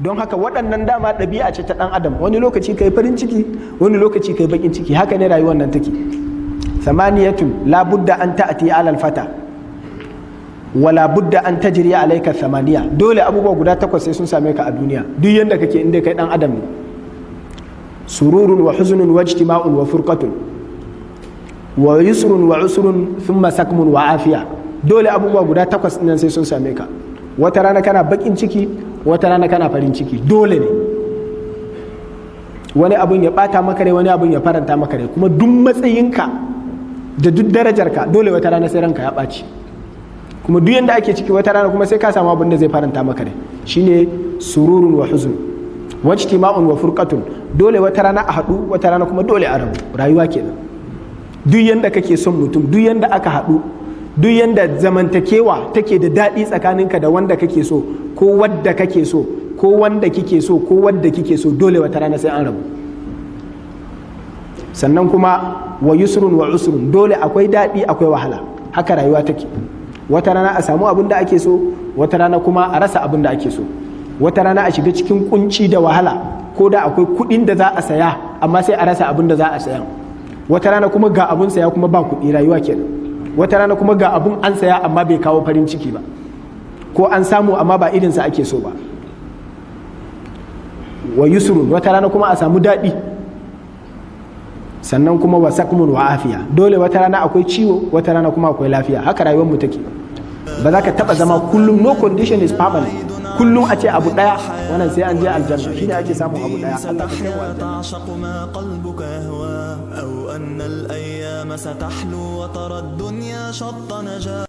Don haka waɗannan dama ɗabi'a ce ta ɗan adam, wani lokaci kai farin ciki, wani lokaci kai bakin ciki, haka ne rayuwar nan take. Thamaniyatun la budda an ta'ti alal fata wala budda an tajri alayka thamaniya. Dole abubuwa guda takwas sai sun same ka a duniya, duk yanda kake inda kai ɗan adam ne. Sururun wa huznun wa ijtima'un wa furqatun wa yusrun wa usrun thumma sakmun wa afiya. Dole abubuwa guda takwas nan sai sun same ka. Wata rana kana bakin ciki, wata rana kana farin ciki, dole ne. Wani abun ya bata maka rai, wani abun ya faranta maka rai. Kuma duk matsayinka da duk darajarka, dole wata rana sai ranka ya ɓaci. Kuma duk yanda ake ciki, wata rana kuma sai ka samu abun da zai faranta maka rai. Shine sururun wa huzun wajtima'un wa furqatun. Dole wata rana a haɗu, wata rana kuma dole a rabu. Rayuwa kenan. Duk yanda kake son mutum, duk yanda aka haɗu, duk yanda zamantakewa take da daɗi tsakaninka da wanda kake so, ko wadda kake so, ko wanda kike so, ko wadda kike so, dole wata rana sai an rabu. Sannan kuma wa yusrun wa usrun, dole akwai daɗi akwai wahala, haka rayuwa take. Wata rana a samu abin da ake so, wata rana kuma a rasa abin da ake so. Wata rana a shiga cikin kunci da wahala, ko da akwai kuɗin da za a saya, amma sai a rasa abin da za a saya. Wata rana kuma ga abun saya kuma ba kuɗi, rayuwa kenan. Wata rana kuma ga abun an saya amma bai kawo farin ciki ba, ko an samu amma ba irinsa ake so ba. Wa yusrun, wata rana kuma a samu daɗi. Sannan kuma wa sakmun wa afiya, dole wata rana akwai ciwo, wata rana kuma akwai lafiya. Haka rayuwar mu take. Ba za ka taba zama kullum, no condition is permanent, kullum a ce abu daya. Wannan sai an je aljanna shine ake samun abu daya. Allah ka kai mu aljanna. تعشق ما قلبك يهوى أو أن الأيام ستحلو وترى الدنيا شط نجاة.